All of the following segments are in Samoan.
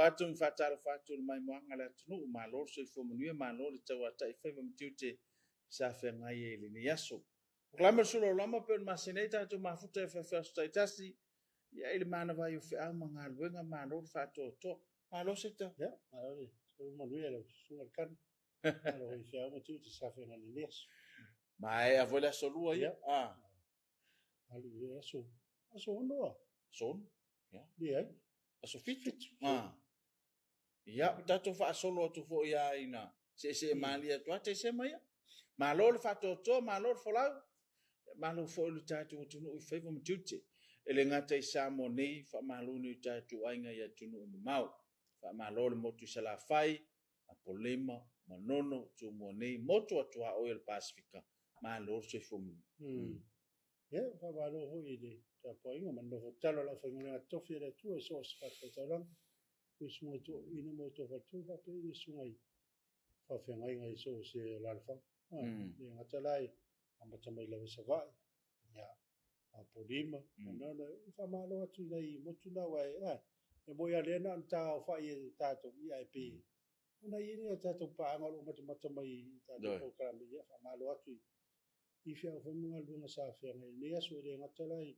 faatalofa atu ma faatalofa atu i le maimoaga a le atunuu. Malo le soifua manuia, malo le tauatai faiva ma tiute sa feagai ai i lenei aso. Polokalame o le Sula o Lama pei ona masani ai tatou mafuta i afiafi aso taitasi, ia i le manava ai o feau ma galuega, malo le faatoatoa. Malo Seta. Ia, malo le soifua manuia i lau susuga i le Kanu. Malo foi i feau ma tiute sa feagai i lenei aso. Maea foi le aso lua ia. Ia. Alu i aso, aso 6 a? Aso 6. Ia. Leai. Aso 7. Ah. Ia, ua tatou faasolo atu foi lava ina seesee malie atu lava Tesema ia. Malo le faatoatoa, malo le folau, malo foi i le tatou atunuu i faiva ma tiute. E le gata i Samoa nei, faamalo i nai o tatou aiga i atunuu e mamao. Faamalo le motu i Salafai, Apolima, Manono, Tumua nei, motu a tuaoi o le Pasefika, malo le soifua manuia. Ia, faamalo foi i le tapuaiga ma le nofo tatalo a le aufaigaluega totofi a le Atua i so o se fatafaitaulaga, i susuga i toeaiina ma outou faletua faapea i susuga i faafeagaiga i so o se alaalafaga. Le gata la e amata mai lava i Savaii, ia, Apolima, Manono, e faamalo atu i nai motu na aua e, e moni lava o lea na ona taaofai e tatou, ia ae pei ona i ai nai a tatou paaga o lo o matamata mai i tatou polokalame, ia faamalo atu i feau foi ma galuega sa feagai i lenei aso. E le gata la i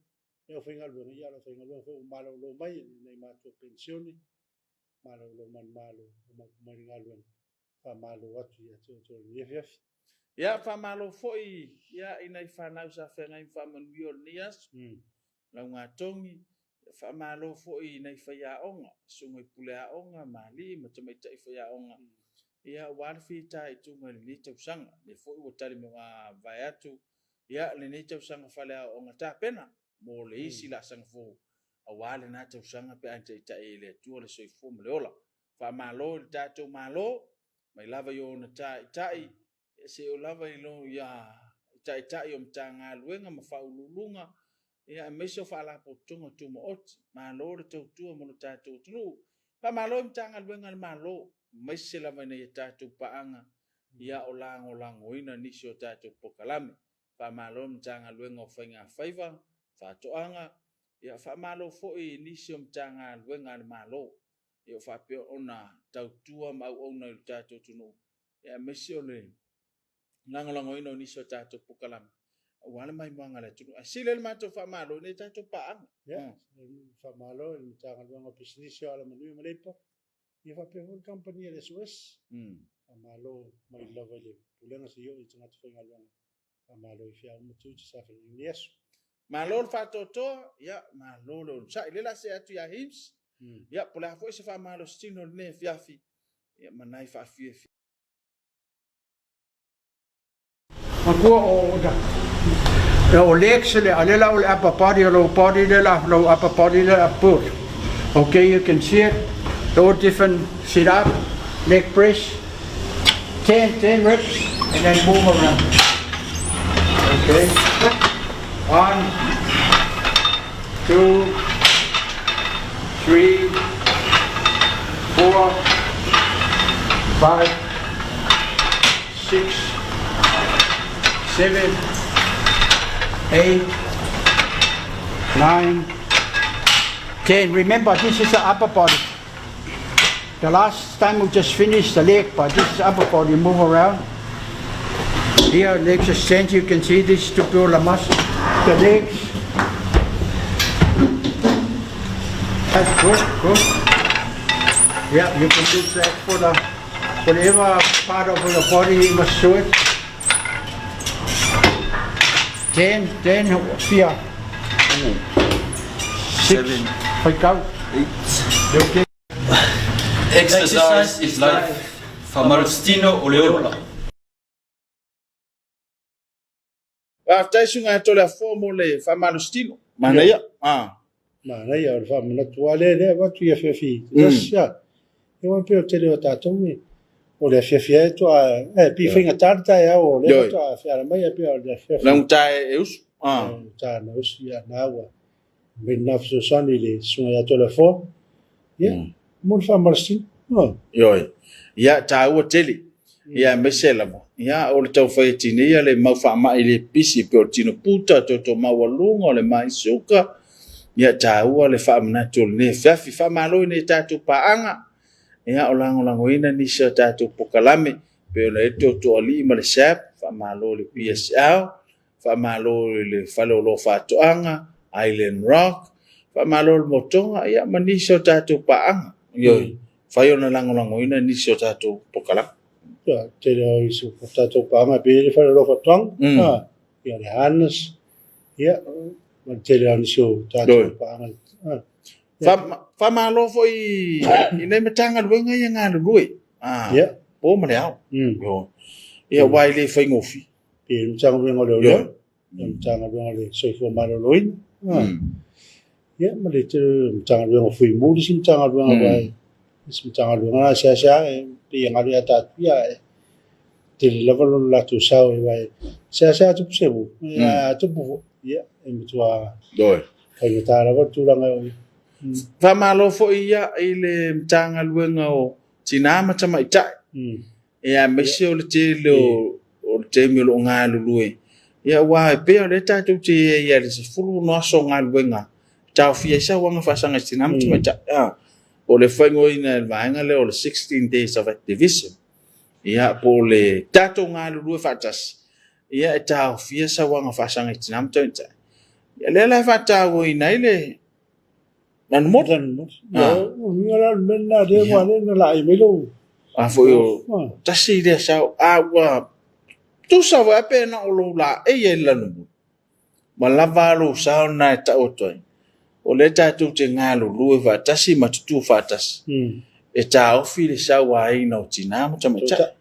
le aufaigaluega, ia a o le aufaigaluega foi ua malolo mai, nai matua penisione, malolo manumalo ua mapu mai i le galuega, faamalo atu ia te outou i lenei afiafi. Ia, faamalo foi ia, i nai fanau sa feagai ma faamanuia o lenei aso, laugatogi, faamalo foi i nai faiaoga, susuga i puleaoga ma alii ma tamaitai faiaoga, ia, aua le fitaituga i lenei tausaga. O lea foi ua tali mavae atu ia, lenei tausaga faaleaoaoga tapena mo le isi laasaga fou aua lena tausaga pe a taitai e le Atua le soifua ma le ola. Faamalo i le tatou Malo, mai lava i ona taitai, seia oo lava i taitai o Matagaluega ma Faauluuluga, aemaise o Faalapotopotoga Tumaoti. Malo le tautua mo le tatou atunuu. Faamalo i Matagaluega a le Malo, aemaise lava i nai a tatou paaga o lagolagoina nisi o tatou polokalame. Faamalo i le Matagaluega o Faigafaiva, Faatoaga, faamalo foi i nisi o Matagaluega a le Malo o faapea ona tautua ma auauna i le tatou atunuu, aemaise o le lagolagoina o nisi o tatou polokalame aua le maimoaga a le atunuu. Ae sili ai le matou faamalo i nai a tatou paaga. Ia, faamalo i le Matagaluega o Pisinisi, Alamanuia ma Leipa, ia faapea foi le kamupani a le SOS. Faamalo mai lava i le Pulega seia oo i tagata faigaluega. Faamalo i feau ma tiute sa feagai i lenei aso. Malo le faatoatoa, ia malo le onosai. O lea o le a see atu ia Hims, ia po o le a foi se faamalositino i lenei afiafi, ia ma nai faafiafia. Matua o o legs le a le la o le upper body o lower body le la low upper body le la put. Okay, you can see it. All different sit up, leg press, 10, 10 reps, and then move around. Okay. 1, 2, 3, 4, 5, 6, 7, 8, 9, 10. Remember, this is the upper body. The last time we just finished the leg, but this is upper body. Move around. Here, legs extend. You can see this to build the muscle. The legs. That's good, good. Yeah, you can do that for the whatever part of your body you must do it. 10, 10, 4, 6, 7, 5, go. 8. Okay. Exercise is life. Famalositino o le ola. Faafetai susuga ia Toleafoa mo le faamalositino. Manaia. Ah. Manaia o le faamanatu lava lea lea avatu i afiafi tasi a. E ua pei o le tele o tatou e o le afiafi ai toa e pi faigata le taeao o lea faatoa feala mai e pei o le afiafi. Laugata e usu. Ah. Ta na usu ia na ua mai na fesoasoani i le susuga ia Toleafoa. Ia, mo le faamalositino. Ioe. Ia, taua tele. Ia, aemaise lava. Ia, o le taufai e tineia le mau faamai le pisi pei o le tino puta, toto maualuga, o le mai suka. Ia, taua le faamanatu o lenei afiafi. Faamalo i nai tatou paaga. Ia, o lagolagoina nisi o tatou polokalame e pei ona i ai le Tootooalii ma le SAB, faamalo i le PSL, faamalo i le Fale o Oloa o Faatoaga, Island Rock, faamalo i le Motoga ia ma nisi o tatou paaga. Ioe, e mafai ona lagolagoina nisi o tatou polokalame. Ia, tele o isi o tatou paaga e pei le Fale o Oloa o Faatoaga, ia le Harness, ia, ma le tele o nisi o tatou paaga. Faamalo foi i nai Matagaluega ia galulue, po ma le ao. Ia, aua e le faigofie. Pei o le Matagaluega o Leoleo, le Matagaluega o le Soifua Maloloina, ia ma le tele o Matagaluega o Fuimu, le isi Matagaluega, aua le isi Matagaluega na seasea e pei e galo ia tatou, ia e tele lava lo latou sao, aua e seasea tupu se mu, a tupu foi, ia e matua faigata lava le tulaga e oo i ai. Faamalo foi ia i le Matagaluega o Tina ma Tamaitai, ia aemaise o le tele o le taimi o lo o galulue, ia aua e pei o lea tatou te i ai i le 16 aso o galuega e taofia ai sauaga faasaga i tina ma tamaitai. O le faaigoaina e le vaega lea o le 16 days of activism. Ia, po o le tatou galulue faatasi, ia e taofia sauaga faasaga i tina ma tamaitai. Ia lea la e faatauaina ai le lanumoli. A foi o tasi lea sao, a ua tusa foi lava pe na o lou laei lava i le lanumoli, ua lava a lou sao lena e tau atu ai, o lea tatou te galulue faatasi ma tutu faatasi e taofi le sauaina o tina ma tamaitai.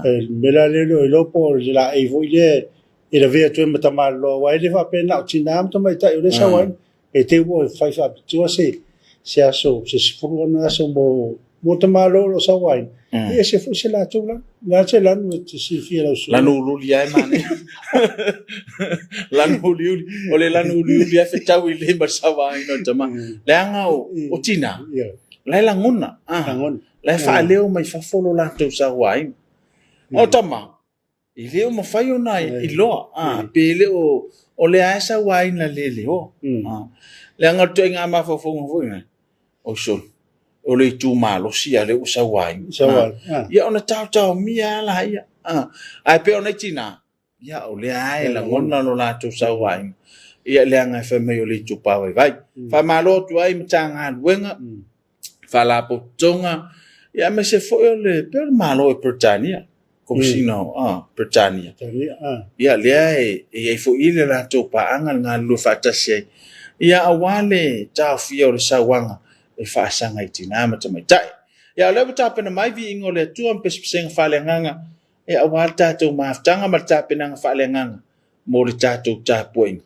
Le mea la lea e le o iloa po o le laei foi lea e lavea atu ai ma tamaloa, aua e le faapea na o tina ma tamaitai o lea e sauaina. Pe te i ua fai faapitoa se aso, se 16 aso mo tamaloa o lo o sauaina, e ese foi se latou lanu. O le a se lanu e te silafia e lau susuga? Lanu uliuli lava e manaia. Lanu uliuli. O le lanu uliuli lava e fetaui lelei ma le sauaina o tama. Leaga o tina, la e lagona, la e faaleo mai fafo lo latou sauaina. O tama, e le o mafai ona iloa, pe le o, o lea lava e sauaina le iloa. Leaga o le ituaiga mafaufauga foi lea, oi sole, o le itu malosi a o lea ua sauaina. Ia ona taotaomia lava laia. Ae pei o nai tina, ia o lea lava e lagona lo latou sauaina, ia leaga e fai mai o le itupa vaivai. Faamalo atu ai i Matagaluega, Faalapotopotoga, ia aemaise foi o le, pei o le Malo o Peretania, Komesina o Peretania. Ia lea e i ai foi le latou paaga i le galulue faatasi ai, ia aua le taofia o le sauaga e faasaga i tina ma tamaitai. Ia o lea ua tapena mai viiga o le Atua ma pesepesega faaleagaga, ia aua le tatou mafutaga ma le tapenaga faaleagaga mo le tatou tapuaiga.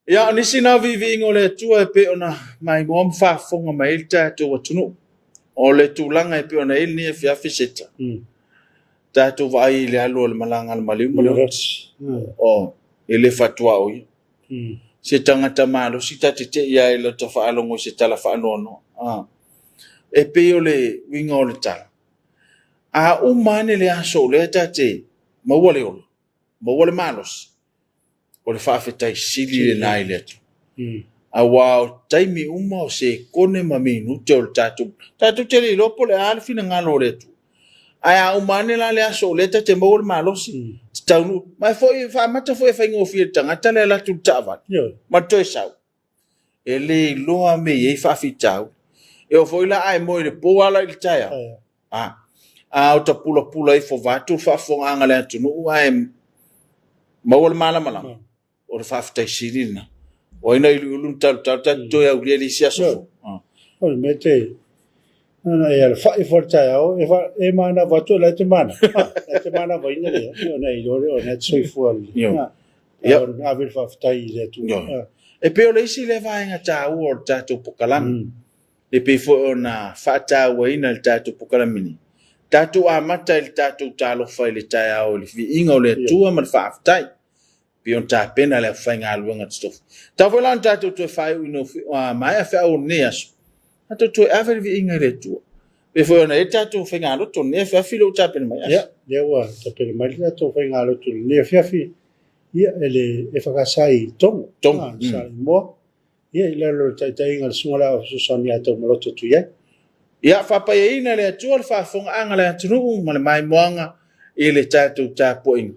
Ia, o nisi na o viiviiga o le Atua e pei ona maimoa ma faafofoga mai ai le tatou atunuu. O le tulaga e pei ona i ai lenei afiafi Seta, tatou vaai i le alu o le malaga a le maliu ma le oti. O, e le faatuaoia. Se tagata malosi ta te te i lava i lota faalogo i se tala faanoanoa. E pei o le uiga o le tala, a uma ane le aso o lea ta te maua le ola, maua le malosi, o le faafetai sili lena i le Atua. Aua o taimi uma, o sekone ma minute o le tatou... tatou te le iloa po o le a le finagalo o le Atua. Ae a uma ane la le aso o lea ta te maua le malosi, te taunuu, ma e foi, faamata foi e faigofie i le tagata le alu atu i le taavale ma le toe sau. E le iloa mea e i ai faafitauli. E oo foi la a e moe i le po ala i le taeao, a ota pulapula ifo vaeatu le faafofogaaga a le atunuu ae maua le malamalama, o le faafetai sili lena. O ai na uluulu ma talutalu tatou toe aulia le isi aso fou. O le mea te na e alafai foi le taeao e manava atu la e te manava. La e te manavaina le ona e iloa le ona e te soifua lelei. Ia ave le faafetai i le Atua. E pei o le isi lea vaega taua o le tatou polokalame. E pei foi ona faatauaina i le tatou polokalame nei, tatou amata i le tatou talofa i le taeao i le viiga o le Atua ma le faafetai. Pei ona tapena e le aufaigaluega totofi. Tau foi la ona tatou toe faaiuina maea feau o lenei aso, tatou toe ave le viiga i le Atua. Pei foi ona i ai le tatou faigalotu i lenei afiafi lea ua tapena mai. Ia, lea ua tapena mai le tatou faigalotu i lenei afiafi, ia, e le EFKS i Togo. Togo. Samoa. Ia, i lalo o le taitaiga a le Susuga i le Fesoasoani ia Taumaloto Tuiai. Ia, faapaiaina e le Atua le faafofogaaga a le atunuu ma le maimoaga i le tatou tapuaiga.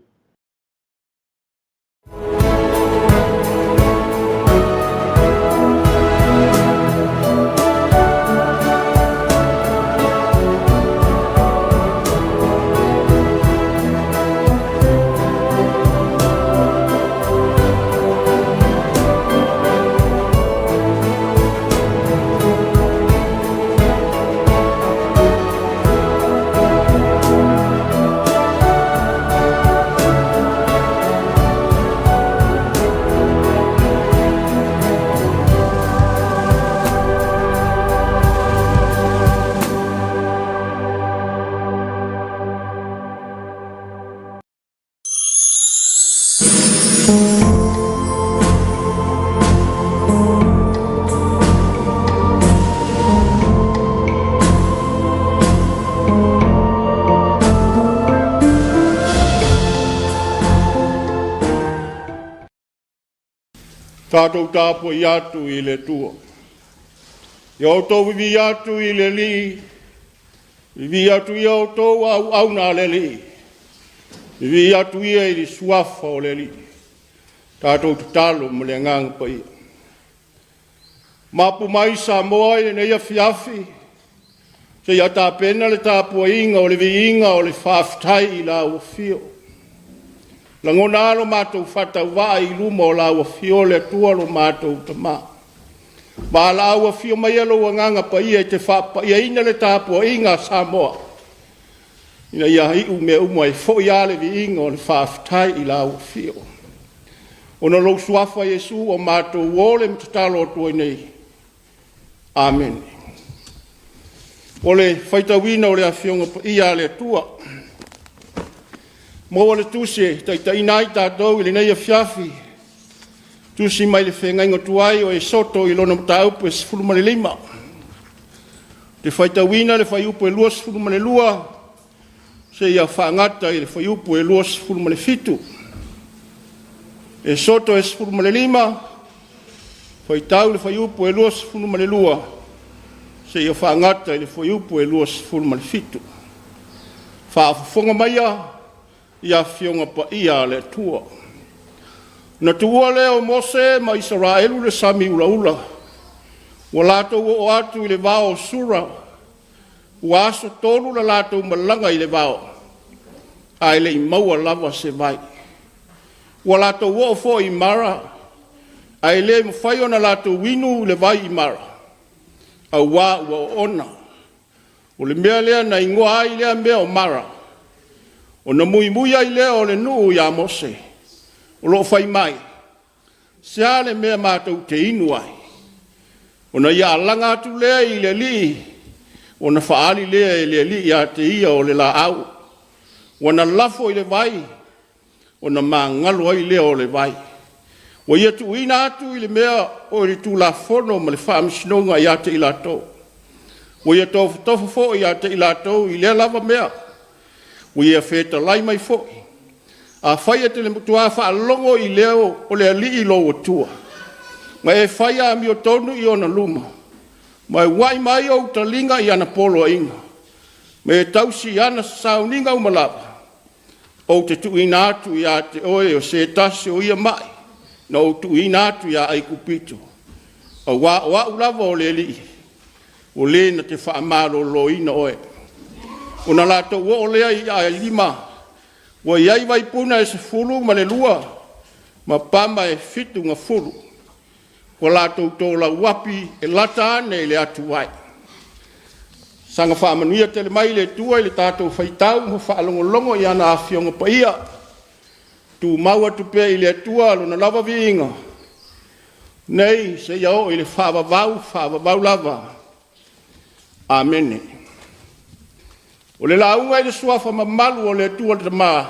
Tatou tapuai atu i le Atua. Ia outou vivii atu i le Alii, vivii atu ia outou auauna a le Alii, vivii atu ia i le suafa o le Alii. Tatou tatalo ma le Agaga Paia. Mapu mai Samoa i lenei afiafi, seia tapena le tapuaiga o le viiga o le faafetai i lau afio. Lagona lava lo matou faatauvaa i luma o lau afio le Atua lo matou Tama. Valaau afio maia lou Agaga Paia e te faapaiaina le tapuaiga a Samoa, ina ia iu mea uma e foi lava le viiga o le faafetai i lau afio. Ona o lou suafa Iesu ua matou ole ma tatalo atu ai nei. Amene. O le faitauina o le Afioga Paia a le Atua. Maua le tusi e taitaiina ai tatou i lenei afiafi, tusi mai le feagaiga tuai o Esoto i lona mataupu e 15. Ou te faitauina le fuaiupu e 22 seia faagata i le fuaiupu e 27. Esoto e 15, faitau le fuaiupu e 22 seia faagata i le fuaiupu e 27. Faafofoga maia i Afioga Paia a le Atua. Na tuua lea o Mose ma Isaraelu le sami ulaula, ua latou oo atu i le vao o Sura, ua aso tolu le latou malaga i le vao, ae le i maua lava se vai. Ua latou oo foi i Mara, ae le mafai ona latou inu le vai i Mara, auā ua oona. O le mea lea na igoa ai lea mea o Mara. Ona muimui ai lea o le nuu iā Mose, o lo o fai mai, Se a le mea matou te inu ai? Ona ia alaga atu lea i le alii, ona faaali lea e le alii ia te ia o le laau, ua na lafo i le vai, ona magalo ai lea o le vai. Ua ia tuuina atu i le mea o le tulafono ma le faamasinoga ia te i latou. Ua ia tofotofo foi ia te i latou i lea lava mea. Ua ia fetalai mai foi, Afai e te matua faalogo i leo o le Alii lou Atua, ma e fai amiotonu i ona luma, ma e ua'i mai ou taliga i ana poloaiga, ma e tausi i ana sauniga uma lava, ou te tuuina atu ia te oe o se tasi o ia ma'i na ou tuuina atu ia Aikupito, auā o a'u lava o le Alii, o Le na te faamaloloina oe. Ona latou oo lea i Aelima ua i ai vaipuna e 12 ma pama e 70, ua latou tolauapi e lata ane i le atuvai. Saga faamanuia tele mai le Atua i le tatou faitau ma faalogologo i ana Afioga Paia. Tumau atu pea i le Atua Lona lava viiga nei seia oo i le faavavau, faavavau lava. Amene. O le lauga i le Suafa mamalu o le Atua le Tama,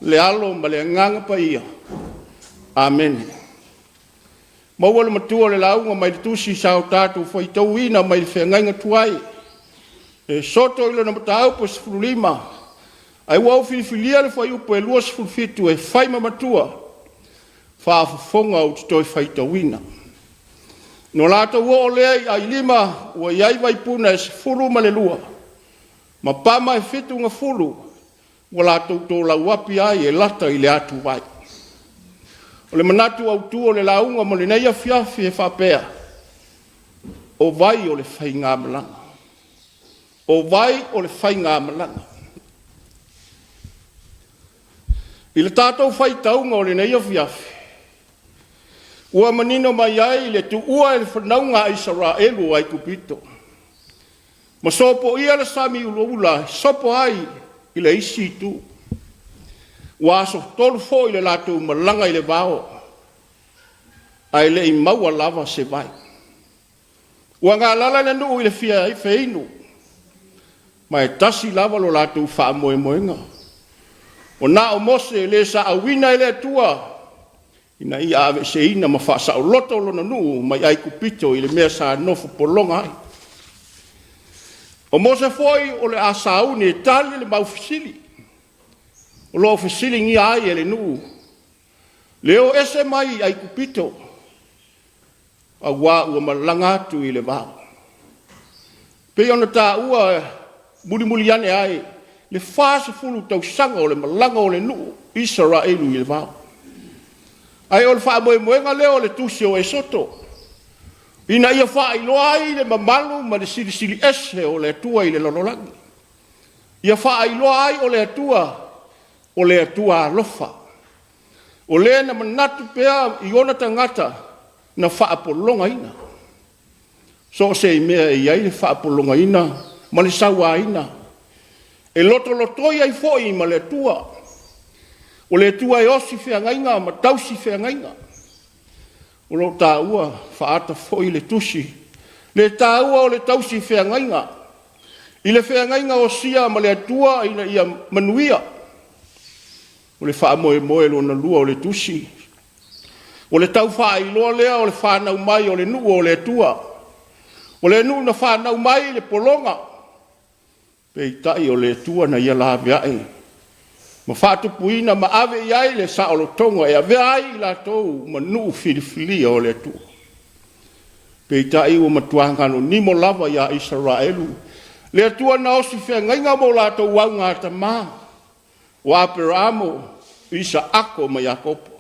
le Alo ma le Agaga Paia. Amene. Maua le matua o le lauga mai le tusi sa o tatou faitauina mai le feagaiga tuai, e soto i lona mataupu e 15, ae ua ou filifilia le fuaiupu e 27 e fai ma matua faafofoga ou te toe faitauina. Ona latou oo lea i Ailima ua i ai vaipuna e 12 ma pama e 70 ua latou tolauapi ai e lata i le atuvai. O le manatu autu o le lauga mo lenei afiafi e faapea, o vai o le faigamalaga. O vai o le faigamalaga. I le tatou faitauga o lenei afiafi, ua manino mai ai le tuua e le fanauga a Isaraelu o Aikupito, ma sopoia le sami ulaula e sopo ai i le isi itu. Ua asotolu foi le latou malaga i le vao, ae le i maua lava se vai. Ua galala le nuu i le fia feinu, ma e tasi lava lo latou faamoemoega. Ua na o Mose le sa auina e le Atua ina ia aveeseina ma faasaoloto lona nuu mai Aikupito i le mea sa nofo pologa ai. O Mose foi o le a sauni e tali le mau fesili o lo o fesiligia ai e le nuu le o ese mai i Aikupito auā ua malaga atu i le vao. Pei ona taua mulimuli ane ai le 40 tausaga o le malaga o le nuu Isaraelu i le vao. Ae o le faamoemoega lea o le tusi o Esoto, ina ia faailoa ai le mamalu ma le silisili ese o le Atua i le lalolagi. Ia faailoa ai o le Atua, o le Atua alofa. O le na manatu pea i ona tagata na faapologaina. So o se mea e i ai le faapologaina ma le sauaina, e lotolotoi ai foi ma le Atua. O le Atua e osi feagaiga ma tausi feagaiga. O lo o taua faaata foi le tusi le taua o le tausi feagaiga i le feagaiga osia ma le Atua ina ia manuia. O le faamoemoe lona lua o le tusi, o le tau faailoa lea o le fanau mai o le nuu o le Atua. O le nuu na fanau mai i le pologa, peitai o le Atua na ia laveai ma faatupuina ma ave i ai le saolotoga e avea ai i latou ma nuu filifilia o le Atua. Peitai ua matua galonimo lava ia Isaraelu le Atua na osi feagaiga mo latou augatama, o Aperaamo, Isaako ma Iakopo.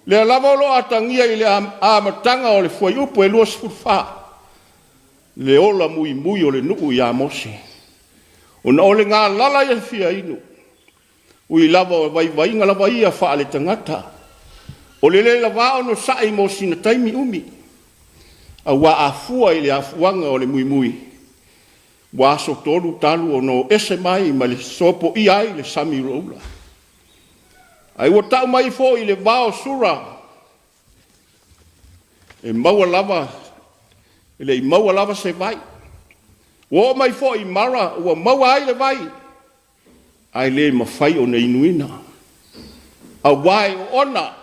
Lea lava o lo o atagia i le amataga o le fuaiupu e 24, le ola muimui o le nuu ia Mose, ona o le galala i le fia inu, ui lava o vaivaiga lava ia faale-tagata, o le le lavā onosai mo sina taimi umi, auā a fua i le afuaga o le muimui, Ua aso tolu talu ona o ese mai ma le sopoia ai le sami ulaula. Ae ua tau mai foi le vao o Sura. E maua lava, e le i maua lava se vai. Ua oo mai foi i Mara ua maua ai le vai, ae le mafai ona inuina, aua e oona.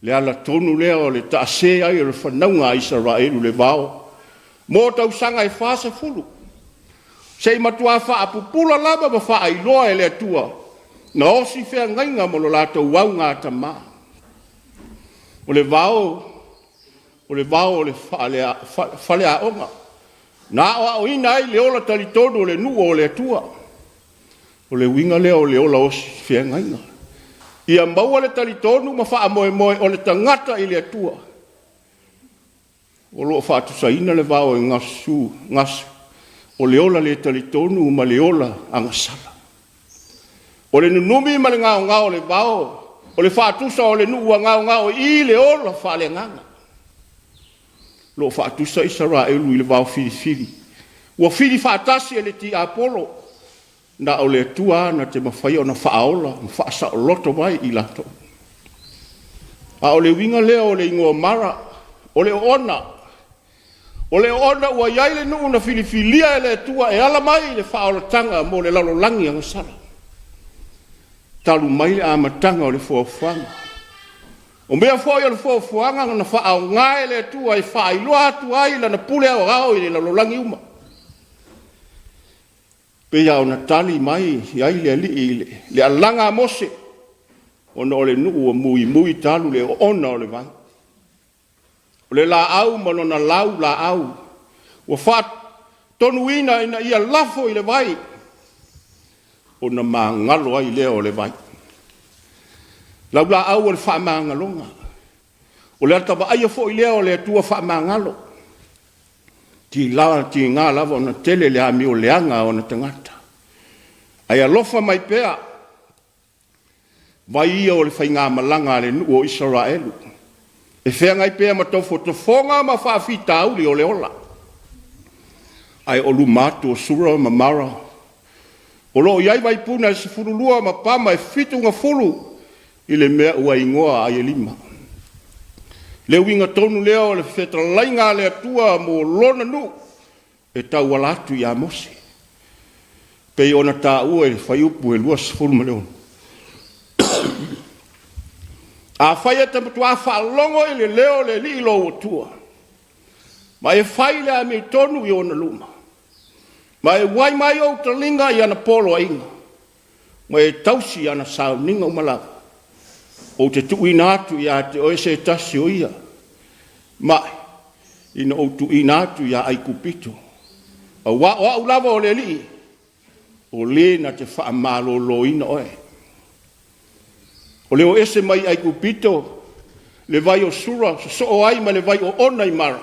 Le ala tonu lea o le taase ai o le fanauga a Isaraelu i le vao mo tausaga e 40, se i matua faapupula lava ma faailoa e le Atua na osi feagaiga ma lo latou augatama. O le vao, o le vao o le faleaoga na aoaoina ai le ola talitonu o le nuu o le Atua. O le uiga lea o le ola osi feagaiga. Ia maua le talitonu ma faamoemoe o le tagata i le Atua. O lo o faatusaina le vao e gasu, gasu, o le ola le talitonu ma le ola agasala. O le nunumi ma le gaogao o le vao, o le faatusa o le nuu ua gaogao i i le ola faaleagaga. O lo o faatusa Isaraelu i le vao filifili, ua fili faatasi e le tiapolo, na o le Atua lava na te mafaia ona faaola ma faasaoloto mai i latou. A o le uiga lea o le igoa Mara, o le oona. O le oona ua i ai le nuu na filifilia e le Atua e ala mai le faaolataga mo le lalolagi agasala, talu mai le amataga o le foafoaga. O mea foi o le foafoaga na faaaoga e le Atua e faailoa atu ai Lana pule aoao i le lalolagi uma. Pei lava ona tali mai i ai le Alii i le alaga a Mose, ona o le nuu ua muimui talu le oona o le vai. O le laau ma lona laulaau ua faatonuina ina ia lafo i le vai, ona magalo ai lea o le vai. Laulaau o le faamagaloga, o le ata vaaia foi lea o le Atua faamagalo. Tiga lava ona tele le amio leaga a ona tagata, ae alofa mai pea. Vai ia o le faigamalaga a le nuu o Isaraelu, e feagai pea ma tofotofoga ma faafitauli o le ola. Ae o luma atu o Sura ma Mara, o lo o i ai vaipuna e 12 ma pama e fitu gafulu i le mea ua igoa ai e Elima. Le uiga tonu lea o le fetalaiga a le Atua mo Lona nuu e tauala atu ia Mose, pei ona taua i le fuaiupu e 26. Afai e te matuā faalogo i le leo o le Alii lou Atua, ma e fai le amiotonu i ona luma, ma e uai mai ou taliga i ana poloaiga, ma e tausi ana sauniga uma lava, ou te tuuina atu ia te oe se tasi o ia, ma ina ou tuuina atu ia Aikupito, aua o au lava o le Alii, o le na te faamaloloina oe. O le o ese mai Aikupito, le vai o Sura sosoo ai ma le vai oona i Mara,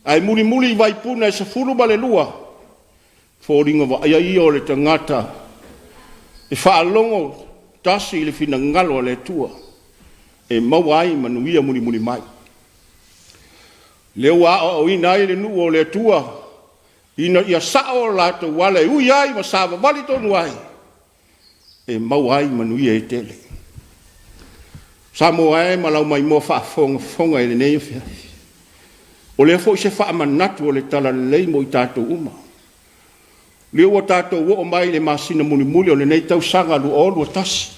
ae mulimuli i vaipuna e 12, foliga vaaia ia o le tagata e faalogo tasi i le finagalo o le Atua e maua ai manuia mulimuli mai. Lea ua aoaoina ai le nuu o le Atua ina ia sao o latou ala e ui ai ma savavali tonu ai e maua ai manuia e tele. Samoa e ma lau maimoa faafogafoga i lenei afiafi, o lea foi se faamanatu o le Talalelei mo i tatou uma. Lea ua tatou oo mai i le masina mulimuli o lenei tausaga 2021.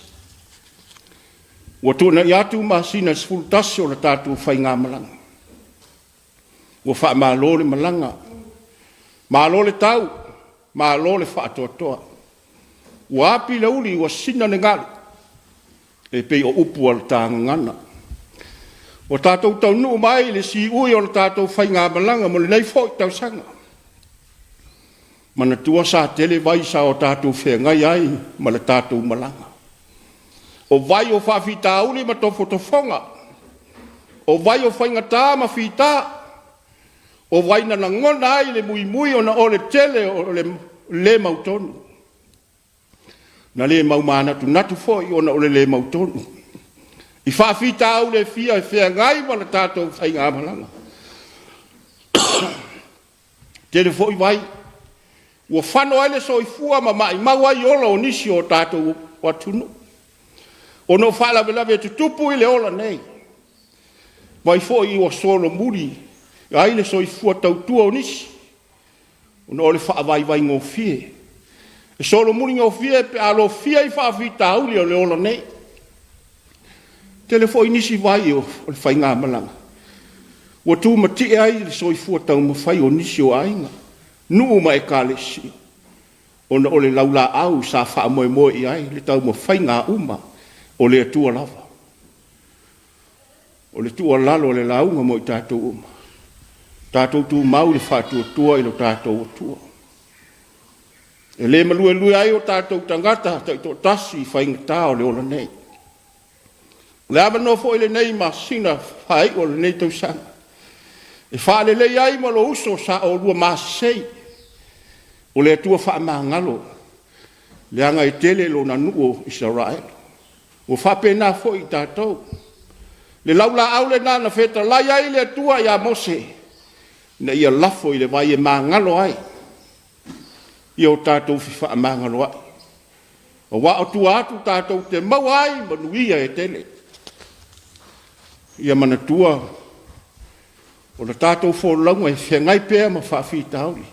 Ua tuanai atu masina e 11 o le tatou faigamalaga. Ua faamalo le malaga, malo le tau, malo le faatoatoa. Ua api le uli ua sina le galu, e pei o upu a le ta gagana. Ua tatou taunuu mai i le siui o le tatou faigamalaga mo lenei foi tausaga. Manatua sa tele vai sa o tatou feagai ai ma le tatou malaga. O vai o faafitauli ma tofotofoga, o vai o faigata ma fita, o vai na lagona ai le muimui ona o le tele o le le mautonu. Na le maumanatunatu foi ona o le le mautonu i faafitauli e fia e feagai ma le tatou faigamalaga. Tele foi vai ua fano ai le soifua ma maimau ai ola o nisi o tatou atunuu ona o faalavelave e tutupu i le ola nei. Vai foi ua solomuli ai le soifua tautua o nisi ona o le faavaivaigofie. E solomuli gofie pe a lofia i faafitauli o le ola nei. E tele foi nisi vai o le faigamalaga ua tumatie ai le soifua taumafai o nisi o aiga, nuu ma Ekalesia, ona o le laulaau sa faamoemoe i ai le taumafaiga uma o le Atua lava. O le tuualalo a le lauga mo i tatou uma, tatou tumau i le faatuatua i lo tatou Atua. E le maluelue ai o tatou tagata taitoatasi i faigata o le ola nei. O le avanoa foi lenei i masina faaiu o lenei tausaga e faaleleia ai ma lou uso sa oulua masei, o le Atua faamagalo, leaga e tele Lona nuu o Isaraelu. Ua faapena foi i tatou. Le laulaau lena na fetalai ai le Atua ia Mose ina ia lafo i le vai e magalo ai ia o tatou fefaamagaloai, aua o tua atu tatou te maua ai manuia e tele. Ia manatua, o le tatou folauga e feagai pea ma faafitauli.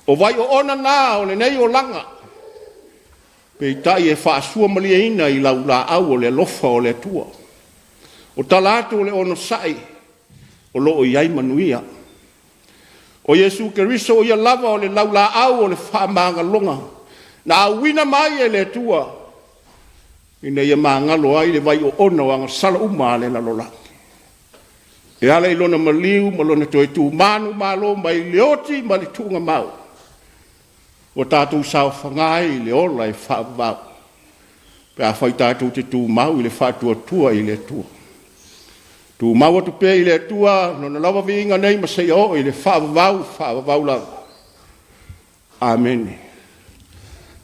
O vai oona na o lenei olaga, peitai e faasuamalieina i laulaau o le alofa o le Atua. O tala atu o le onosai, o lo o i ai manuia. O Iesu Keriso o Ia lava o le laulaau o le faamagaloga na auina mai e le Atua ina ia magalo ai le vai oona o agasala uma a le lalolagi, e ala i Lona maliu ma Lona toe tu manumalo mai le oti ma le tuugamau, ua tatou saofaga ai i le ola e faavavau, pe afai tatou te tumau i le faatuatua i le Atua. Tumau atu pea i le Atua Lona lava viiga nei ma seia oo i le faavavau faavavau lava. Amene.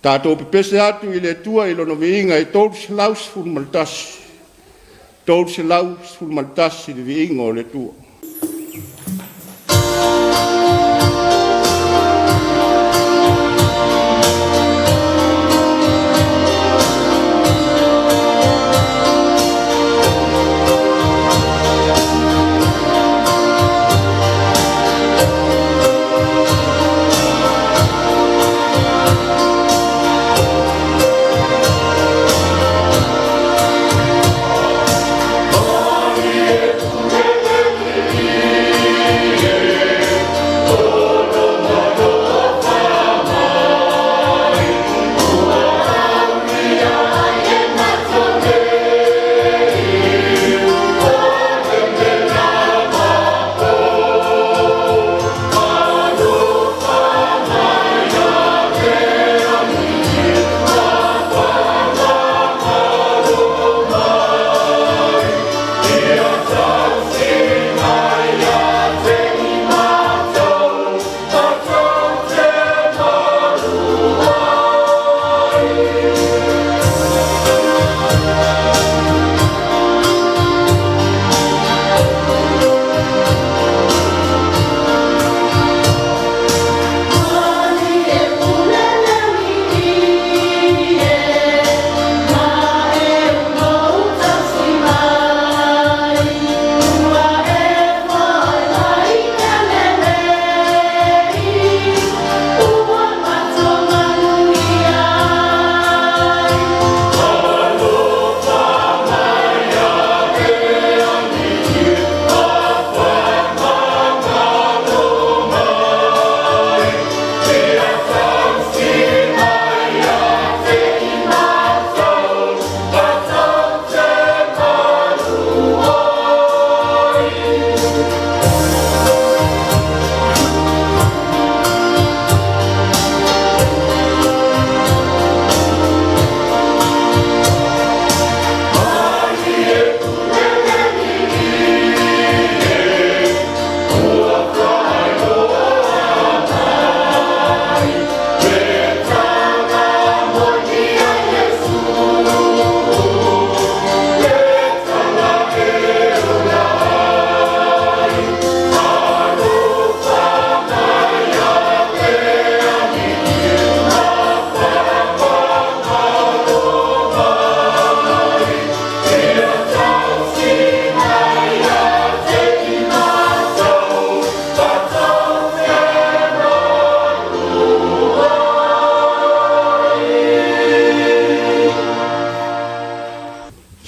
Tatou pepese atu i le Atua i Lona viiga e 311, 311 le viiga o le Atua.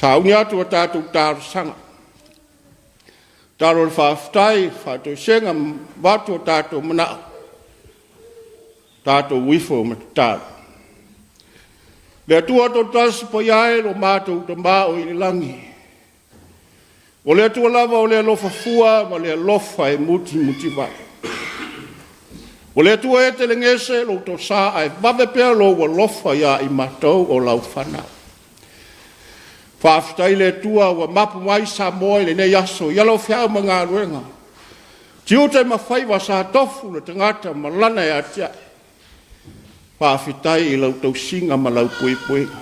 Sauni atu a tatou talosaga. Tatalo o le faafetai, faatoesega ma avatu o tatou manao, tatou ifo ma tatalo. Le Atua Toatasi Paia e lo matou Tama o i le lagi, o le Atua lava o le alofa fua ma le alofa e mutimutivai. O le Atua e telegese lou toasa ae vave pea lou alofa ia i matou o lau fanau. Faafetai i le Atua ua mapu mai Samoa i lenei aso i ala o feau ma galuega, tiute ma faiva sa tofu le tagata ma lana e atiae. Faafetai i lau tausiga ma lau puipuiga.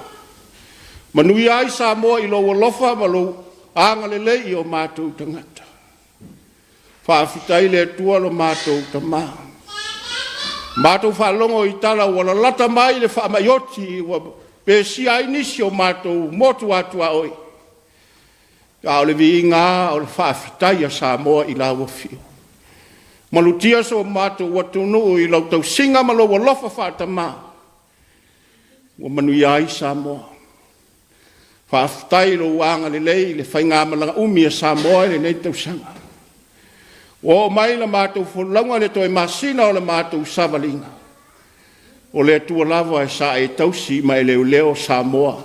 Manuia ai Samoa i lou alofa ma lou agalelei i o matou tagata. Faafetai i le Atua lo matou Tama. Matou faalogo i tala ua lalata mai le faamai oti ua pesia ai nisi o matou motu tuaoi, a o le viiga lava o le faafetai a Samoa i lau Afio. Malutia so matou atunuu i lau tausiga ma lou alofa faatama ua manuia ai Samoa. Faafetai i lou agalelei i le faigamalaga umi a Samoa i lenei tausaga. Ua oo mai la matou folauga i le toe masina o le matou savaliga, o le Atua lava sa e tausi ma e leoleo Samoa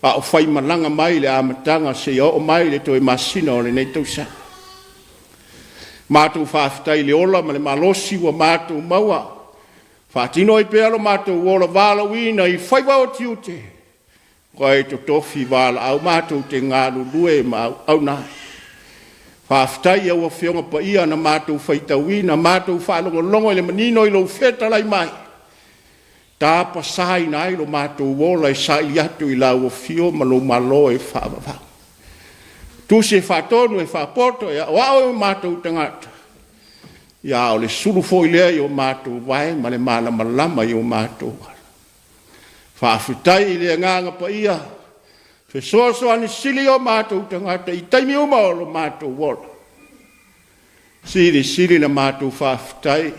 a o faimalaga mai i le amataga seia oo mai i le toe masina o lenei tausaga. Matou faafetai i le ola ma le malosi ua matou maua, faatino ai pea lo matou ola valaauina i faiva o tiute Ua e totofi valaau matou te galulue ma auauna ai. Faafetai i au Afioga Paia na matou faitauina, matou faalogologo i le manino i lou fetalai mai, tapasaina ai lo matou ola e saili atu i lau afio ma lou malo e faavavau. Tusi e faatonu e faapoto e aoao i o matou tagata, ia a o le sulu foi lea i o matou vae ma le malamalama i o matou ala. Faafetai i le Agaga Paia, fesoasoani sili o matou tagata i taimi uma o lo matou ola. Silisili la matou faafetai,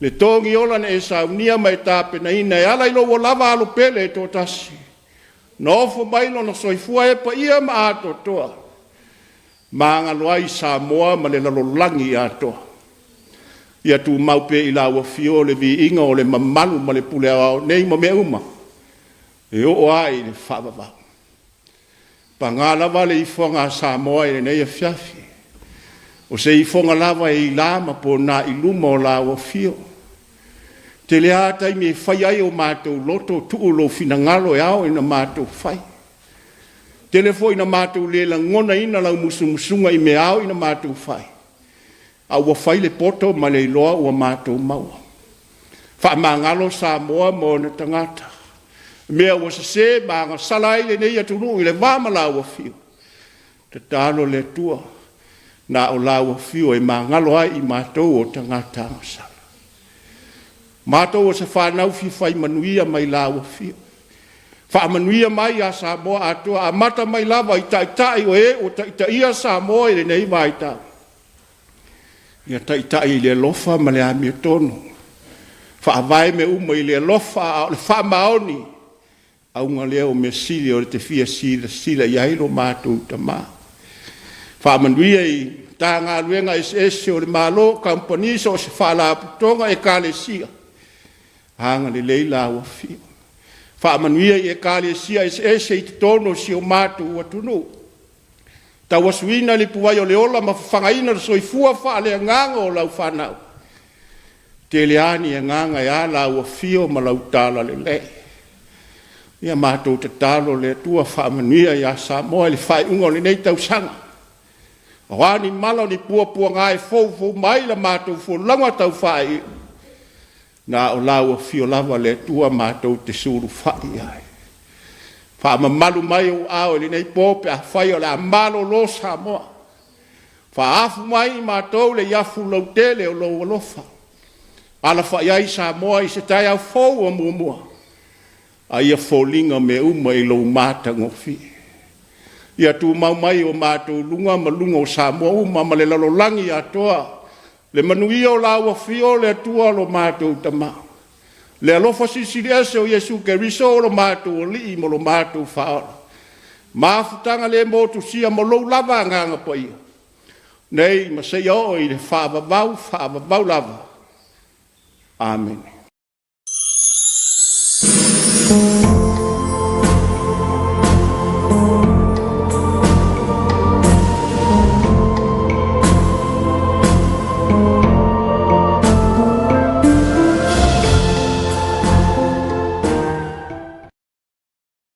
le togi ola na e saunia ma e tapenaina e ala i lou lava alo pele e toatasi, na ofo mai lona soifua e paia ma atoatoa, magalo ai Samoa ma le lalolagi atoa. Ia tumau pea i lau Afio le viiga o le mamalu ma le pule aoao nei ma mea uma e oo lava i le faavavau. Paga lava le ifoga a Samoa i lenei afiafi, o se ifoga lava e ila ma pona i luma o lau Afio. Tele lava taimi e fai ai o matou loto, tuu lou finagalo e ao ina matou fai. Tele foi ina matou le lagonaina lau musumusuga i mea ao ina matou fai, a ua fai le poto ma le iloa ua matou maua. Faamagalo Samoa ma ona tagata, mea ua sese ma agasala ai lenei atunuu i le va ma lau Afio, tatalo le Atua, na o lau Afio e magalo ai i matou o tagata agasala. Matou o se fanau fia fai manuia mai lau Afio. Faamanuia mai ia Samoa atoa, amata mai lava i taitai o e ua taitaia Samoa i lenei vaitau. Ia taitai i le alofa ma le amiotonu, faavae mea uma i le alofa, a o le faamaoni, auga lea o mea sili o le te fia silasila i ai lo matou Tama. Faamanuia i Matagaluega eseese o le Malo, kamupani, so o se faalapotopotoga, Ekalesia, agalelei lau Afioga. Faamanuia i Ekalesia eseese i totonu o si o matou atunuu. Tauasuina le ipuvai o le ola ma fafagaina le soifua faaleagaga o lau fanau. Tele lava ni agaga e a lau afio ma lau talalelei. Ia matou tatalo le Atua faamanuia ia Samoa i le faaiuga o lenei tausaga. O a ni mala o ni puapuaga e foufou mai la matou folauga taufaaiuiu, Na o lau afio lava le Atua matou te sulufai i ai. Faamamalu mai ou aao i lenei po pe afai o le a malolo Samoa. Faaafu mai i matou le afu lautele o lou alofa. Alafai ai Samoa i se taeao fou o muamua, a ia foliga mea uma i lou matagofie. Ia tumau mai o matou luga ma luga o Samoa uma ma le lalolagi atoa Le manuia o lau Afio le Atua lo matou Tama, le alofa silisili ese o Iesu Keriso o lo matou Alii ma lo matou Faaola. Mafutaga le motusia ma lou lava Agaga Paia, nei ma seia oo i le faavavau faavavau lava. Amene.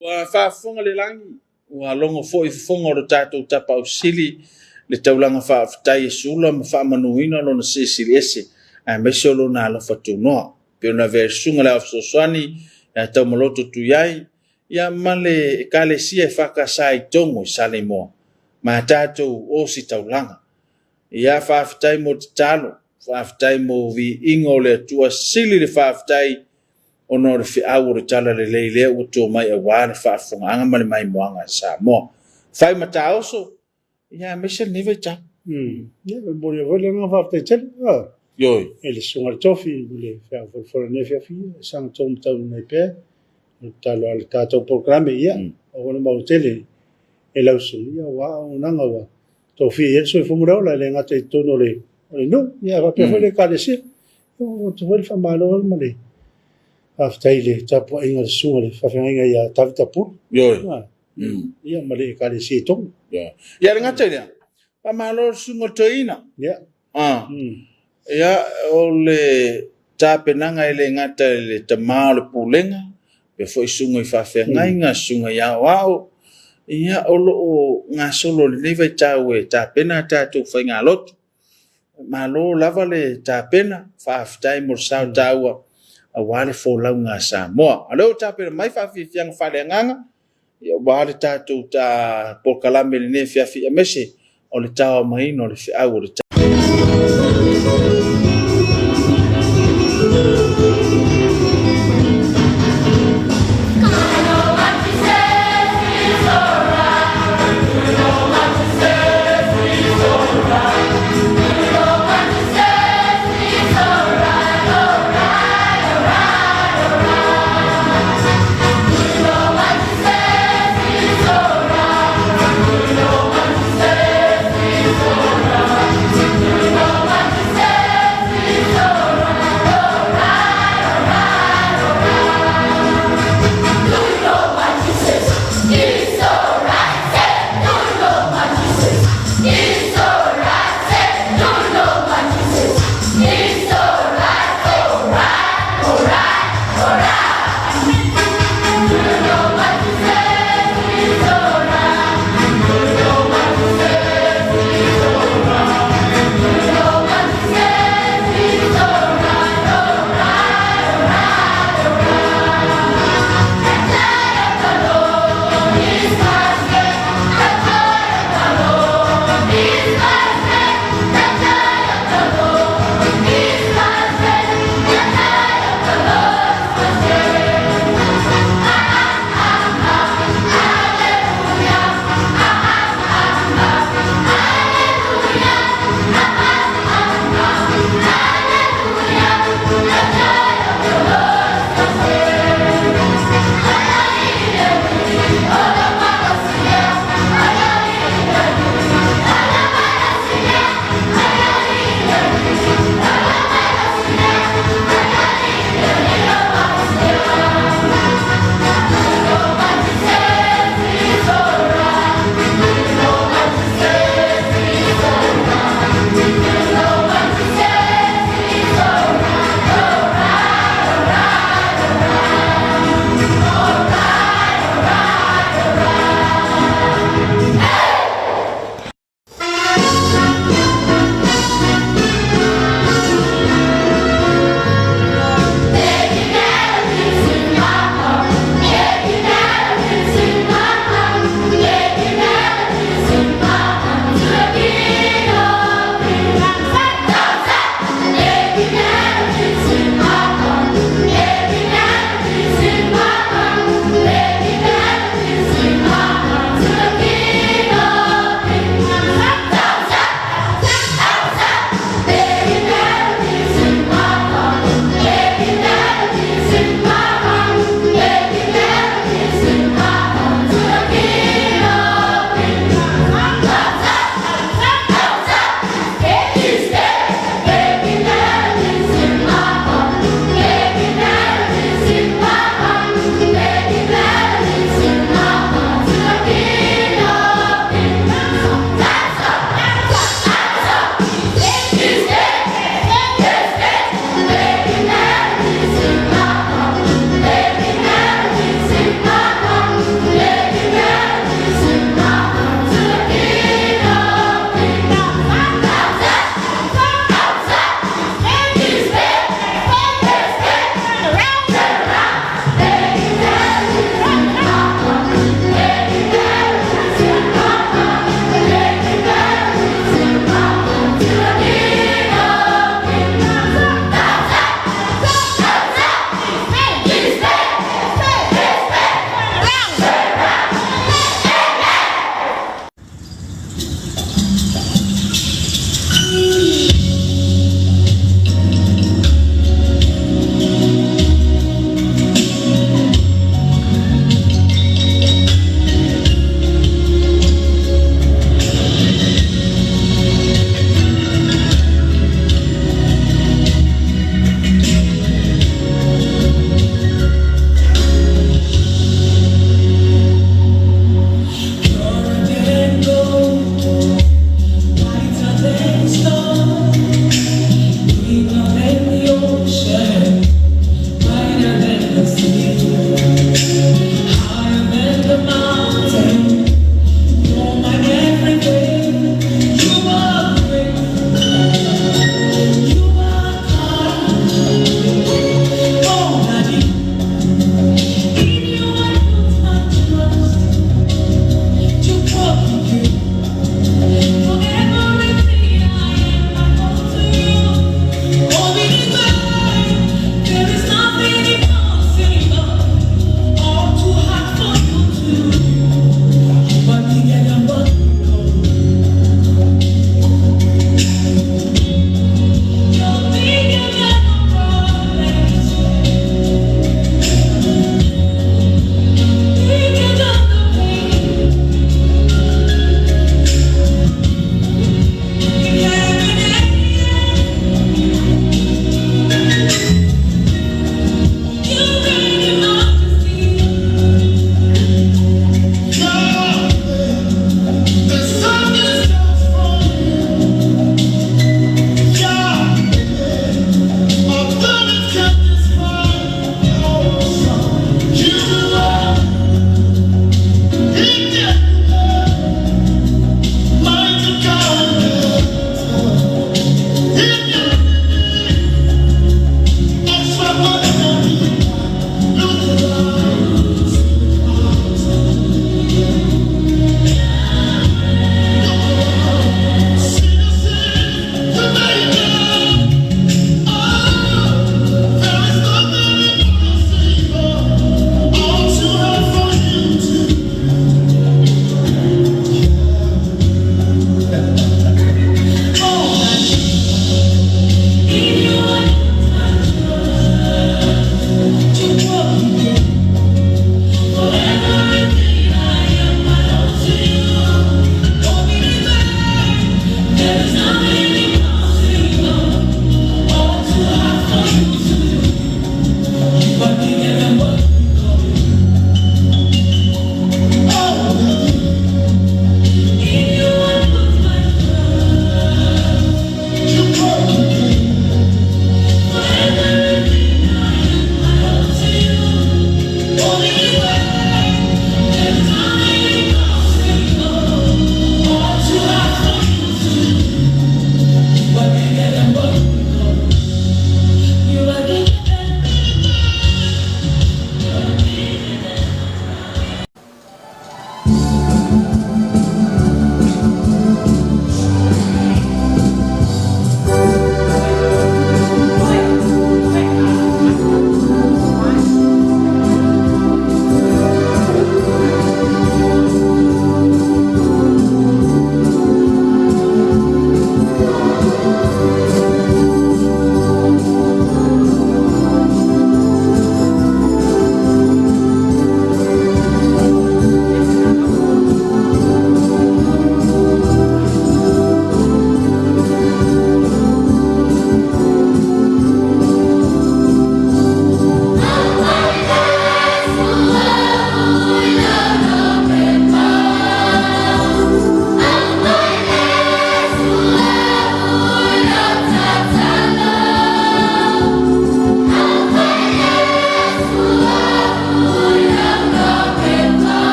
Ua faafofoga le lagi, ua logo foi fofoga o lo tatou Tapaau Sili le taulaga faafetai e sula ma faamanuina lona Silisili Ese aemaise o lona alofa tunoa. E pei ona avea i le Susuga i le Ao Fesoasoani ia Taumaloto Tuiai ia ma le Ekalesia EFKS i Togo i Saleimoa ma tatou ositaulaga. Ia faafetai mo tatalo, faafetai mo viiga o le Atua, sili le faafetai ona o le feau o le Talalelei lea ua to mai aua le faafofogaaga ma le maimoaga a Samoa. Fai ma taoso, ia aemaise lenei vaitau. Ia, e momoli foi le agaga faafetai tele Ioe. i le Susuga i le Tofi i le feau folafola i lenei afiafi, e saga taumatauina ai pea o le tatalo a le tatou polokalame, ia, aua ne maua tele e lau susuga, ia, aua auaunaga ua tofia i ai le soifua ma le ola, e le gata i totonu o le nuu, ae faapea foi le Ekalesia. Ia, e avatu foi le faamalo ma le faafetai i le tapuaiga a le susuga i le faafeagaiga ia Tavita Pulu. Ioe. Ia, ma le Ekalesia i Togo. Ioe. Ia le gata i lea, faamalo i le susuga i le toeaina. Ia. Ia, o le tapenaga e le gata i le tama o le pulega, faapea foi susuga i faafeagaiga, susuga i aoao, ia o lo o gasolo i lenei vaitau e tapena a tatou faigalotu. Malo lava le tapena, faafetai mo le sao taua aua le folauga a Samoa. A o lea ua tapena mai faafiafiaga faaleagaga aua le tatou polokalame i lenei afiafi, aemaise o le taomaina o le feau o le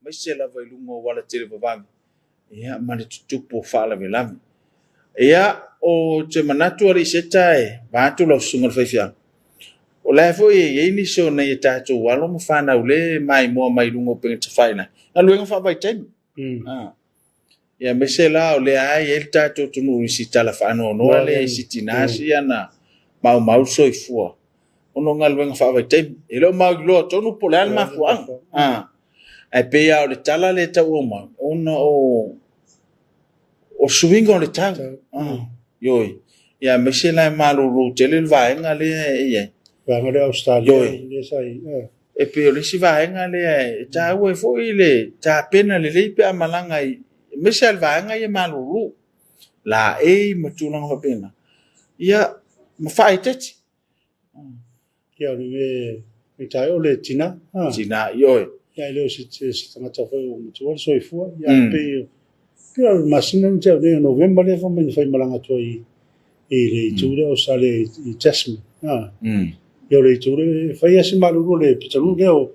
Aemaise lava i luga o ala televavave ia ma le tutupu o faalavelave. Ia, o te manatu alii Seta e vaeatu lau susuga i le faifeau, o la e foi e i ai nisi o nai a tatou alo ma fanau lea e maimoa mai i luga o upega tafailagi, galuega faavaitaimi. Ia aemaise la o lea e i ai le tatou atunuu i si tala faanoanoa lea i si tina sia na maumau le soifua. Ona o galuega faavaitaimi. E le o mauiloa tonu po o le a le mafuaaga. Ae pei lava o le tala lea e tau aumai, ona o suiga o le tau. Ioe. Ia aemaise la e malolo tele le vaega lea e i ai. Vaega lea Ausetalia lea sa i ai. E pei o le isi vaega lea e taua ai foi le tapena lelei pe a malaga aemaise lava i le vaega ia malolo, laei ma tulaga faapena, ia ma faaeteete. Ia o le mea e ta ai o le tina. Tina, ioe. Ia e le o se tagata foi ua matua le soifua. Ia mm. pei pei o le masina na tea nei o Novema lea fai mai na faimalaga atu ai i le itu mm. lea o Sale i Tasman. Ah. Mm. Ia o le itu lea e fai se malulu o le pitaluu lea o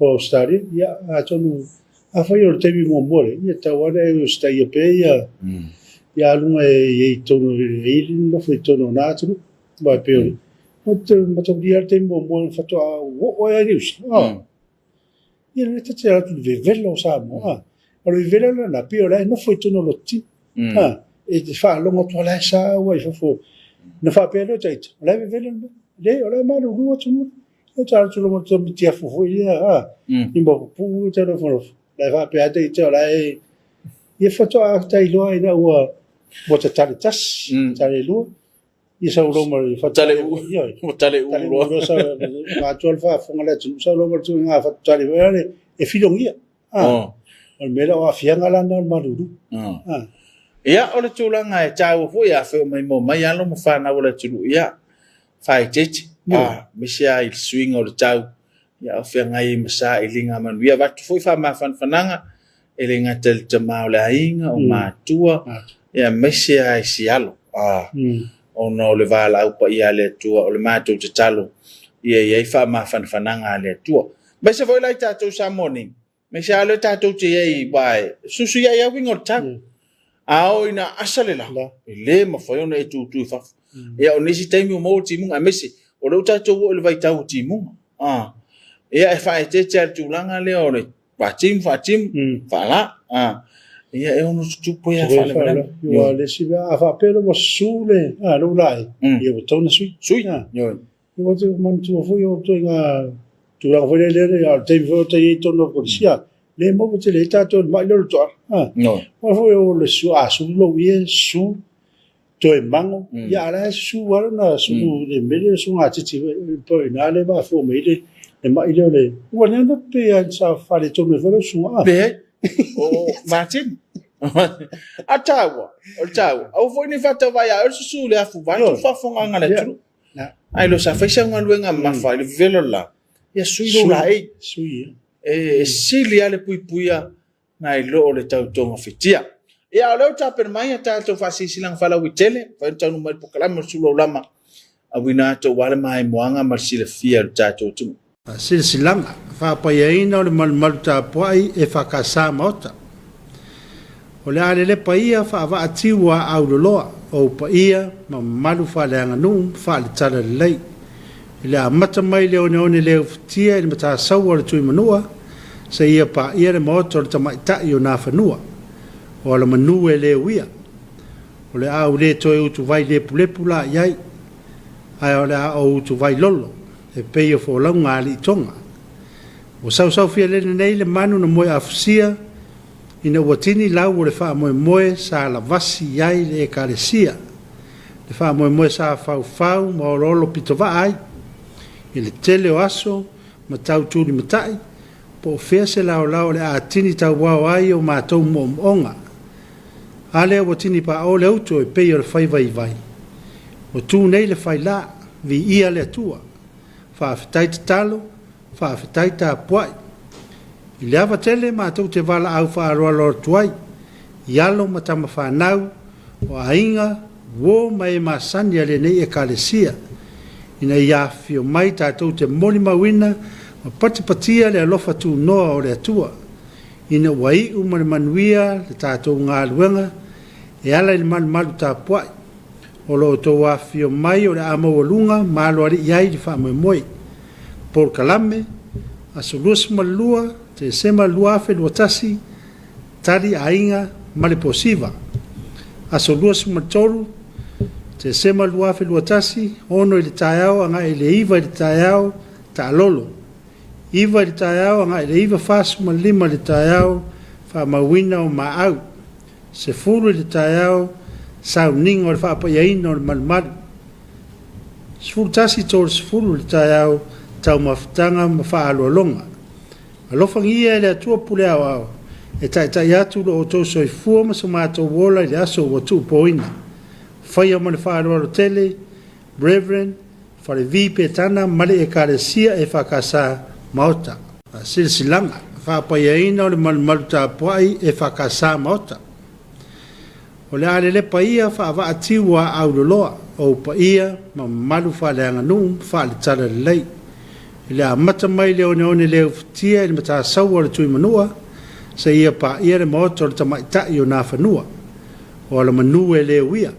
o Australia. Ia atonu afai o le taimi muamua lea, ia tau lava e usitaia pea ia mm. ia aluga e i ai tonu e i nofo i tonu o nā atunuu. Aua e pei o le o te mataulia le taimi muamua na faatoa oo ai i usa. Ah. Ia le ta te atu le vevela o Samoa. Ah. O le vevela la na pei o la e nofo i totonu o loto tino. Ah. E te faalogo atu o la e sau ai i fafo. Na faapea lea o taita, o la e vevela le mea. Le, o la e malulu atu mo. E ta atu longo te mitiafu foi ia, ah. I mo pupuu te nofonofo. La e faapea taita o la e ia faatoa tailoa ina ua ua tatale tasi, tatale lua. Ia sau loa ma le Tale u. Ua tale u loa. Tale u loa atoa le faafofoga a le atunuu, sau loa ma le tuuina fatutale foi lea e filogia. O le mea lea o aafiaga la na o le malulu. Ia, o le tulaga e taua foi, afai o maimoa mai alo ma fanau a le atunuu, ia, faaeteete, aemaise lava i le suiga o le tau, ia, o feagai ai ma sailiga manuia. Avatu foi faamafanafanaga e le gata i le tama o le aiga, o matua, aemaise lava i si alo, ona o le valaau paia a le Atua, o le matou tatalo ia i ai faamafanafanaga a le Atua. Aemaise foi la i tatou i Samoa nei, aemaise lava lea tatou te i ai, aua e fesuisuiai lava uiga o le tau. A oo ina asa le la, e le mafai ona e tutu i fafo. Ia o nisi taimi ua maua timuga, aemaise o lea ua tatou oo i le vaitau o timuga. Ia e faaeteete lava i le tulaga lea o le faatimu, faatimu, faala. Ia e ono tutupu ai lava faalavelave. Aua o le isi mea, a faapea ua susu le lou laei, ia ua tatau ona sui. Sui, ioe. Ou te manatua foi o ituaiga tulaga foi lele, a o le taimi foi o ta i ai i totonu o le Kolesia, le maua tele ai tatou i le mai lea o le toala. Aua foi o le su, a sulu lou ie, susu, toe mago, ia a o la e susu lava lona sulu i le mea lea o le sugatiti foi, i ina lea e mafua mai ai le mai lea o le... Ua lea na pei lava sa faaletonu ai foi lau susuga. Leai, o Martin. A taua, o le taua, aua foi ne i faatauvaa ia oe le susu i le afu vaeatu le faafofogaaga a le atunuu. Ae le o sa fai sau galuega mamafa i le vevela o le la, ia sui lou laei. Sui. E sili lava le puipuia nai lo o le tau togafitia. Ia, o lea ua tapena mai a tatou faasilasilaga faalauaitele, fai ona taunuu mai le polokalame o le Sulu Aulama, auina atu aua le maimoaga ma le silafia o le tatou atunuu. Silasilaga, Faapaiaina o le malumalu tapuai e FKS Maota. O le a lelepa ia faavaa tiu a auloloa, ou paia ma mamalu faaleaganuu ma faaletalalelei. I le amata mai i le oneone le ufitia i le matasaua o le Tuimanua seia paia le maota o le tamaitai o Nafanua, o Alamanu e le uia. O le a ou le toe utuvai lepulepu la i ai, ae o le a ou utuvai lolo e pei o folauga a alii Toga. Ua sausaufia-lele nei le manu na moe afusia ina ua tini lau o le faamoemoe sa lavasi i ai le Ekalesia, le faamoemoe sa faufau ma oloolo pitovaa ai i le tele o aso ma tau tulimatai, po o fea se laolao o le a tini tauao ai o matou moomooga. A lea ua tini paʻo le uto e pei o le fai vaivai. Ua tu nei le faila, viia le Atua. Faafetai tatalo, faafetai tapuai. I le ava tele matou te valaau faaaloalo atu ai i alo ma tama fanau o aiga, uo ma e masani a lenei Ekalesia, ina ia afifio mai tatou te molimauina ma patipatia le alofa tunoa o le Atua, ina ua iu ma le manuia le tatou galuega e ala i le malumalu tapuai. O lo outou afifio mai o le a maualuga ma aloalii ai le faamoemoe. Polokalame, Aso 22 Tesema 2021, Tali Aiga ma le Posiva. Aso 23 Tesema 2021, 6 i le taeao agai i le 9 i le taeao, taalolo. 9 i le taeao agai i le 9:45 i le taeao, faamauina o maau. 10 i le taeao, sauniga o le faapaiaina o le malumalu. 11:30 i le taeao, taumafataga ma faaaloaloga. Alofagia e le Atua pule aoao e taitai atu lo outou soifua ma so matou ola i le aso ua tuupoina. Faia ma le faaaloalo tele, Rev. Falevi Petana ma le Ekalesia EFKS Maota. Silasilaga, Faapaiaina o le malumalu tapuai EFKS Maota. O le a lelepa ia faavaa tiu ua auloloa, ou paia ma mamalu faaleaganuu ma faaletalalelei. I le amata mai le oneone le ufitia i le matasaua o le Tuimanua, seia paia le maota o le tamaitai o Nafanua, o Alamanu e le uia.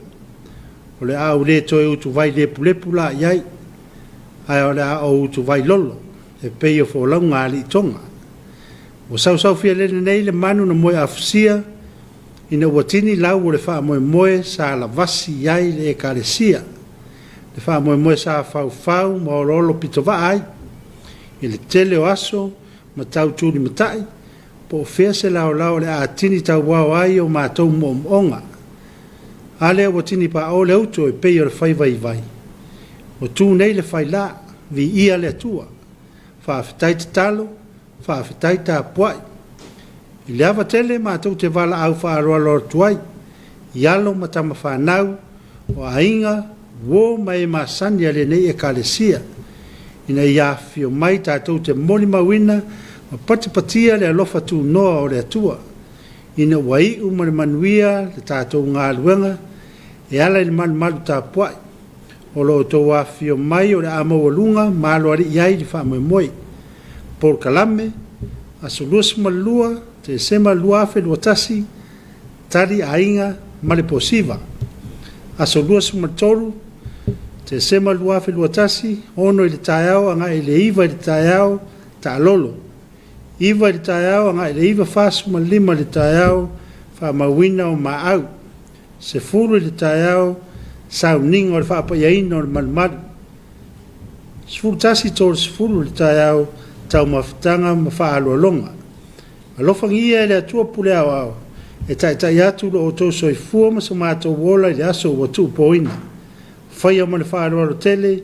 O le a ou le toe utuvai lepulepu la i ai, ae o le a ou utuvai lolo, e pei o folauga a alii Toga. Ua sausaufialele nei le manu na moe afusia, ina ua tini lau o le faamoemoe sa lavasi i ai le Ekalesia, le faamoemoe sa faufau ma oloolo pitovaa ai i le tele o aso ma tau tulimatai, po o fea se laolao o le a tini tauao ai o matou moomooga. A lea ua tini paʻo le uto e pei o le fai vaivai. Ua tu nei le faila, viia le Atua. Faafetai tatalo, faafetai tapuai. I le ava tele matou te valaau faaaloalo atu ai i alo ma tama fanau, o aiga, uo ma e masani a lenei Ekalesia, ina ia afifio mai tatou te molimauina ma patipatia le alofa tunoa o le Atua, ina ua iu ma le manuia le tatou galuega e ala i le malumalu tapuai. O lo outou afifio mai o le a maualuga ma aloalii ai le faamoemoe. Polokalame, Aso 22 Tesema 2021, Tali Aiga ma le Posiva. Aso 23 Tesema 2021, 6 i le taeao agai i le 9 i le taeao, taalolo. 9 i le taeao agai i le 9:45 i le taeao, faamauina o maau. 10 i le taeao, sauniga o le faapaiaina o le malumalu. 11:30 i le taeao, taumafataga ma faaaloaloga. Alofagia e le Atua pule aoao e taitai atu lo outou soifua ma so matou ola i le aso ua tuupoina. Faia ma le faaaloalo tele,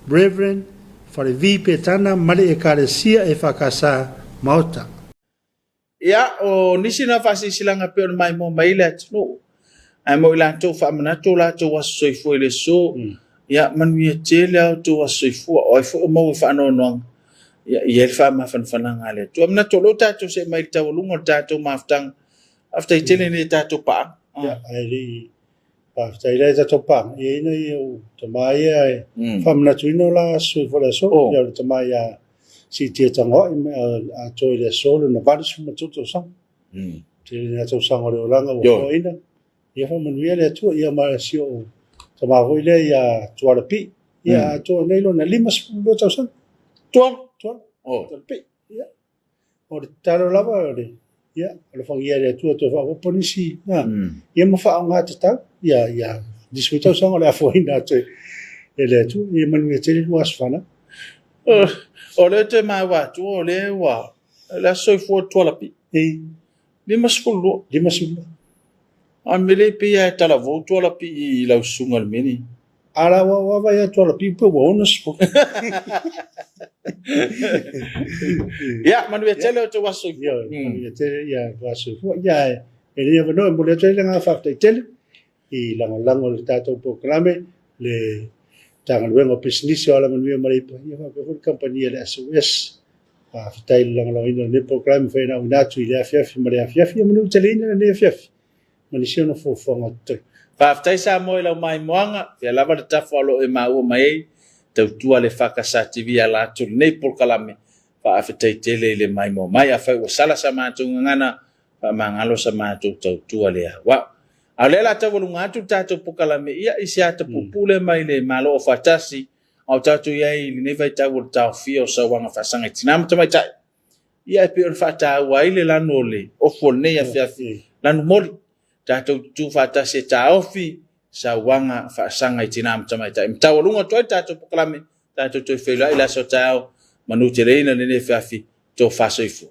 Rev. Falevi Petana ma le Ekalesia EFKS Maota. Ia, o nisi na faasilasilaga pei ona maimoa mai ai le atunuu, ae mo i latou faamanatu o latou aso soifua i le aso, ia manuia tele a outou aso soifua, o ai foi o maua i faanoanoaga, ia i ai le faamafanafanaga a le Atua. Manatu o lea ua tatou see mai i le taualuga o le tatou mafutaga. Faafetai tele i le tatou paaga. Ia, ae le i faafetai la i tatou paaga, e i ai nai ou tama ia e faamanatuina o la aso soifua i le aso, ia o le tama ia Siitia Tagoai atoa i le aso lona 83 tausaga. Tele na tausaga o le olaga ua foaina. Ia faamanuia le Atua ia ma si ou tama foi lea ia Tuala Pii. Ia atoa nei lona 52 tausaga. Tuala? Tuala. Oh. Tuala Pii. Ia. O le tatalo lava o le ia alofagia e le Atua toe faaopoopo nisi ia ma faaaoga tatau ia ia nisi foi tausaga o le a foaina atu e le Atua. Ia manuia tele lua aso fanau. O lea toe maua atu o lea ua le aso soifua Tuala Pii. E 52. 52. A mele pei e talavou Tuala Pii i lau susuga i le mea lenei. A la ua ua vai atu ala piu pe ua 60. Ia, manuia tele o outou aso soifua. Ia, manuia tele ia aso soifua. Ia, e lenei avanoa e momoli atu ai le agaga faafetai tele i lagolago i le tatou polokalame, le Matagaluega o Pisinisi o Alamanuia ma Leipa, ia faapea foi le kamupani a le SOS. Faafetai i le lagolagoina o lenei polokalame mafai ona auina atu i le afiafi ma le afiafi. Ia manu teleina lenei afiafi ma nisi ona fuafuaga o totoe. Faafetai Samoa i lau maimoaga, fea lava le tafa o lo o e maua mai ai, tautua le EFKS TV e ala atu i lenei polokalame. Faafetai tele i le maimoa mai. Afai ua sala sa matou gagana, faamagalo sa matou tautua le aoao. A o lea o le a taualuga atu le tatou polokalame, ia i se ata puupuu lea mai le Malo Aufaatasi, a o tatou i ai i lenei vaitau o le taofia o sauaga faasaga i tina ma tamaitai. Ia e pei ona faataua ai le lanu o le ofu o lenei afiafi, lanu moli, tatou tutu faatasi e taofi Sauaga Faasaga i Tina ma Tamaitai. Mataualuga atu ai le tatou polokalame, tatou toe feiloai i le aso a taeao, manuteleina lenei afiafi, tofa soifua.